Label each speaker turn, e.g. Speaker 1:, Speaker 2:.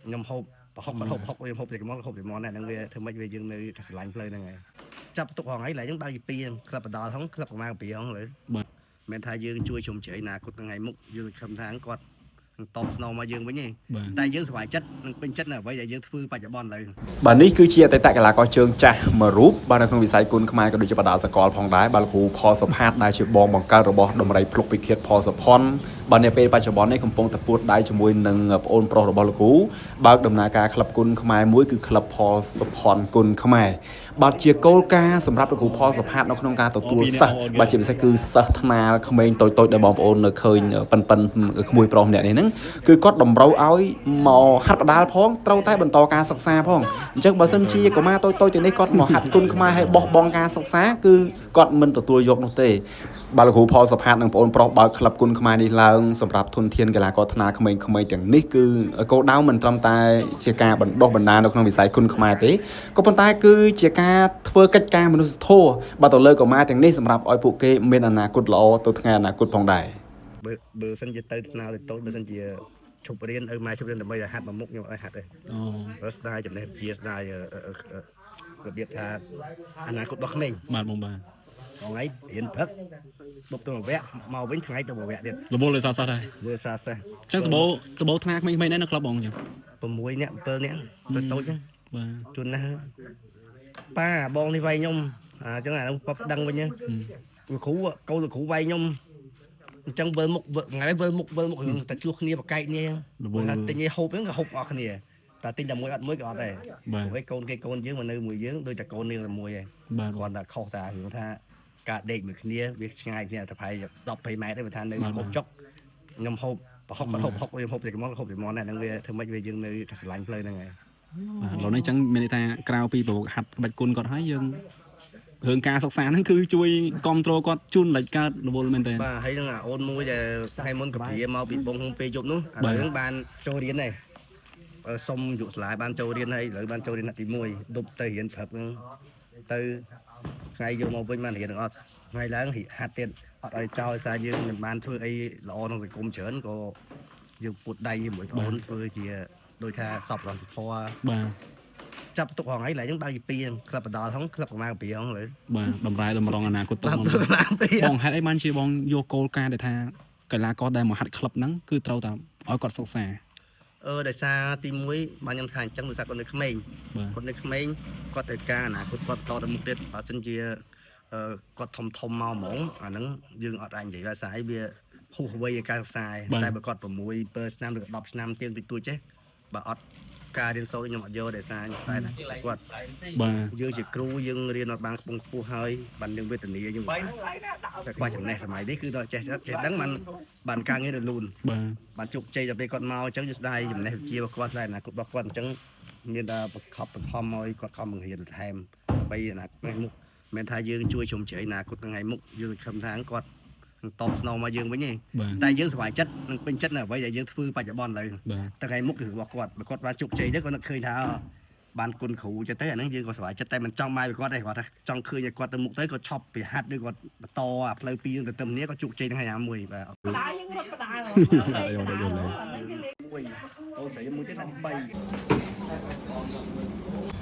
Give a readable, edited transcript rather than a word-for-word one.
Speaker 1: ខ្ញុំហូបប្រហុកគាត់ហូបប្រហុកខ្ញុំហូបតែកំហូបតែមន់ដែរហ្នឹងវាធ្វើម៉េចវាយើងនៅតែស្រឡាញ់ផ្លូវហ្នឹងហើយចាប់ទុកហងៃឡើយហ្នឹងបើកពី2ក្លឹបបដាល់ហងក្លឹបប្រមាណពីហងលើមិនថាយើងជួយជុំជ្រៃណាគាត់ថ្ងៃមុខយើងខំថាគាត់នឹងតបស្នងមកយើងវិញទេ
Speaker 2: បាទ
Speaker 1: តែយើងសប្បាយចិត្តនិងពេញចិត្តនៅអ្វីដែលយើងធ្វើបច្ចុប្បន្នឡើយ
Speaker 3: បាទនេះគឺជាអតីតកីឡាករជើងចាស់មួយរូបបាទនៅក្នុងវិស័យគុនខ្មែរក៏ដូចជាបដាសកលផងដែរបាទលោកគ្រូផលសុផាតដែលជាបងបង្កើតរបស់ដំរីភ្លុកពិឃាតផលសុផុនបាទនាពេលបច្ចុប្បន្ននេះកំពុងតែពួតដៃជាមួយនឹងប្អូនប្រុសរបស់លោកគ្រូបើកដំណើរការក្លឹបគុនខ្មែរមួយគឺក្លឹបផលសុផុនគុនខ្មែរបាទជាគោលការណ៍សម្រាប់លោកគ្រូផលសុផាតនៅក្នុងការទទួលសិស្សបាទជាពិសេសគឺសិស្សថ្នាលក្មេងតូចៗដែលបងប្អូននៅឃើញប៉ិនប៉ិនក្មួយប្រុសម្នាក់នេះហ្នឹងគឺគាត់តម្រូវឲ្យមកហាត់បដាលផងត្រូវតែបន្តការសិក្សាផងអញ្ចឹងបើសិនជាកុមារតូចៗទាំងនេះគាត់មកហាត់គុនខ្មែរឲ្យបោះបង់ការសិក្សាគឺគាត់មិនទទួលយកនោះទេបាទលោកគ្រូផលសុផាតនិងប្អូនប្រុសបើកក្លឹបគុនខ្មែរនេះឡើងសម្រាប់ធនធានកីឡាករថ្នាលក្មេងៗទាំងនេះគឺគោលដៅមិនត្រឹមតែជាការបណ្ដុះបណ្ដាលនៅក្នុងវិស័យគុនខ្មែរទេក៏ប៉ុន្តែគឺជាការធ្វើកិច្ចការមនុស្សធម៌បាទទៅលើកុមារទាំងនេះសម្រាប់ឲ្យពួកគេមានអនាគតល្អទៅថ្ងៃអនាគតផងដែរ
Speaker 1: បើសិនជាទៅថ្នាលទៅតូចបើសិនជាឈប់រៀនឪម៉ែឈប់រៀនដើម្បីឲ្យហាត់មួយមុខខ្ញុំអត់ឲ្យហាត់ទេ
Speaker 2: អូ
Speaker 1: បើស្ដាយចំណេះវិជ្ជាស្ដាយរបៀបថាអនាគតរបស់ក្មេង
Speaker 2: បាទបងបាទ
Speaker 1: ថ្ងៃរៀនព្រឹកបុកទៅមួយវគ្គមកវិញថ្ងៃទៅមួយវគ្គទៀត
Speaker 2: រវល់លើសាសដែរ
Speaker 1: មើលសាសេះ
Speaker 2: អញ្ចឹងសបោថ្នាក្មេងៗដែរនៅក្លឹបបងអញ្ចឹង
Speaker 1: 6នាក់7នាក់តូចតូចហ្នឹង
Speaker 2: បាទ
Speaker 1: ជួនណាស់ប៉ាបងនេះវាយខ្ញុំអញ្ចឹងអានោះគាត់ប្តឹងវិញហ្នឹងលោកគ្រូកូនលោកគ្រូវាយខ្ញុំអញ្ចឹងវិលមុខវិលថ្ងៃវិលមុខវិលមុខរឿងតែឆ្លោះគ្នាបកែកគ្នា
Speaker 2: រវល់
Speaker 1: ថាទិញឲ្យហូបហ្នឹងក៏ហូបអស់គ្នាតែទិញតែមួយអត់មួយក៏អត់ដែរ
Speaker 2: បាទ
Speaker 1: ព្រោះឯកូនគេកូនយើងមកនៅមួយយើងដូចតែកូននាងតែមួយឯង
Speaker 2: បាទ
Speaker 1: គ្រាន់តែខុសតែរឿងថាការដេកមួយគ្នាវាឆ្ងាយគ្នាតែប្រហែល10 20ម៉ែត្រទេបើថានៅហូបចុកខ្ញុំហូបប្រហុកគាត់ហូបប្រហុកខ្ញុំហូបតែកំហូបតែមន់ដែរហ្នឹងវាធ្វើម៉េចវាយើងនៅតែស្រឡាញ់ផ្លូវហ្នឹងឯង
Speaker 2: បាទឥឡូវនេះអញ្ចឹងមានន័យថាក្រៅពីប្រវត្តិហាត់ក្បាច់គុណគាត់ហើយយើងរឿងការសិក្សាហ្នឹងគឺជួយគ្រប់គ្រងគាត់ជូនលិចកើតរវល់មែនតើ
Speaker 1: បាទហើយនឹងអាអូនមួយដែលថ្ងៃមុនកាព្រាមកពីបងពេលយប់នោះឥឡូវហ្នឹងបានចូលរៀនហើយសុំយុស្លាយបានចូលរៀនហើយឥឡូវបានចូលរៀនថ្នាក់ទី1ដប់ទៅរៀនព្រឹកហ្នឹងទៅថ្ងៃយកមកវិញបានរៀនទាំងអស់ថ្ងៃឡើងហាត់ទៀតអត់ឲ្យចោលសារយើងមិនបានធ្វើអីល្អក្នុងសង្គមច្រើនក៏យើងពួតដៃជាមួយបងធ្វើជាដូចថាសពរងសធម៌
Speaker 2: បាទ
Speaker 1: ចាប់ទុកហងៃឡើយហ្នឹងបើកពី2ក្លឹបបដាល់ហងក្លឹបប្រមាណពីហងលើ
Speaker 2: បាទតម្រែតម្រង់អនាគតទៅ
Speaker 1: បាន
Speaker 2: មក
Speaker 1: ប្រមាណពី
Speaker 2: បងហេតុអីបានជាបងយកគោលការណ៍ដែលថាកីឡាករដែលមកហាត់ក្លឹបហ្នឹងគឺត្រូវតែឲ្យគាត់សិក្សា
Speaker 1: អឺដោយសារទី1បានខ្ញុំថាអញ្ចឹងដោយសារគាត់នៅក្មេង
Speaker 2: បាទ
Speaker 1: គាត់នៅក្មេងគាត់ត្រូវការអនាគតគាត់តទៅមុខទៀតបើសិនជាអឺគាត់ធំធំមកហ្មងអាហ្នឹងយើងអត់អាចនិយាយថាស្អីវាហួសវ័យឯការសិក្សាឯងតែបើគាត់6 7ឆ្នាំឬក៏10ឆ្នាំទៀងតិចតួចចេះបើអត់ការរៀនសូត្រខ្ញុំអត់យកដោយសារខ្ញុំស្បែកណាគាត់
Speaker 2: បាទ
Speaker 1: យើងជាគ្រូយើងរៀនអត់បានខ្ពង់ខ្ពស់ហើយបានយើងវេទនាយើងតែខ្វះចំណេះសម័យនេះគឺដល់ចេះចេះដឹងបានបានការងាររលូន
Speaker 2: បាទ
Speaker 1: បានជោគជ័យដល់ពេលគាត់មកអញ្ចឹងយើងស្ដាយចំណេះវិជ្ជារបស់គាត់ស្ដាយអនាគតរបស់គាត់អញ្ចឹងមានតែបង្ខំបង្ខំឲ្យគាត់ខំបង្រៀនបន្ថែមដើម្បីអនាគតថ្ងៃមុខមិនថាយើងជួយជុំជ្រៃអនាគតថ្ងៃមុខយើងខំថាគាត់នឹងតបស្នងមកយើងវិញទេ
Speaker 2: បាទ
Speaker 1: តែយើងសប្បាយចិត្តនិងពេញចិត្តនៅអ្វីដែលយើងធ្វើបច្ចុប្បន្នឡើយ
Speaker 2: បាទ
Speaker 1: តែថ្ងៃមុខគឺរបស់គាត់បើគាត់បានជោគជ័យទៅគាត់នឹកឃើញថាបានគុណគ្រូចឹងទៅអាហ្នឹងយើងក៏សប្បាយចិត្តតែមិនចង់ម៉ែពីគាត់ទេគាត់ថាចង់ឃើញឲ្យគាត់ទៅមុខទៅគាត់ឈប់ពីហាត់ឬគាត់បន្តអាផ្លូវពីរយើងទៅទៅនេះគាត់ជោគជ័យថ្ងៃណាមួយបាទ
Speaker 4: បដាយើងរត់បដា
Speaker 3: យកយកយក
Speaker 1: មួយអូនស្រីមួយទៀតណាទី3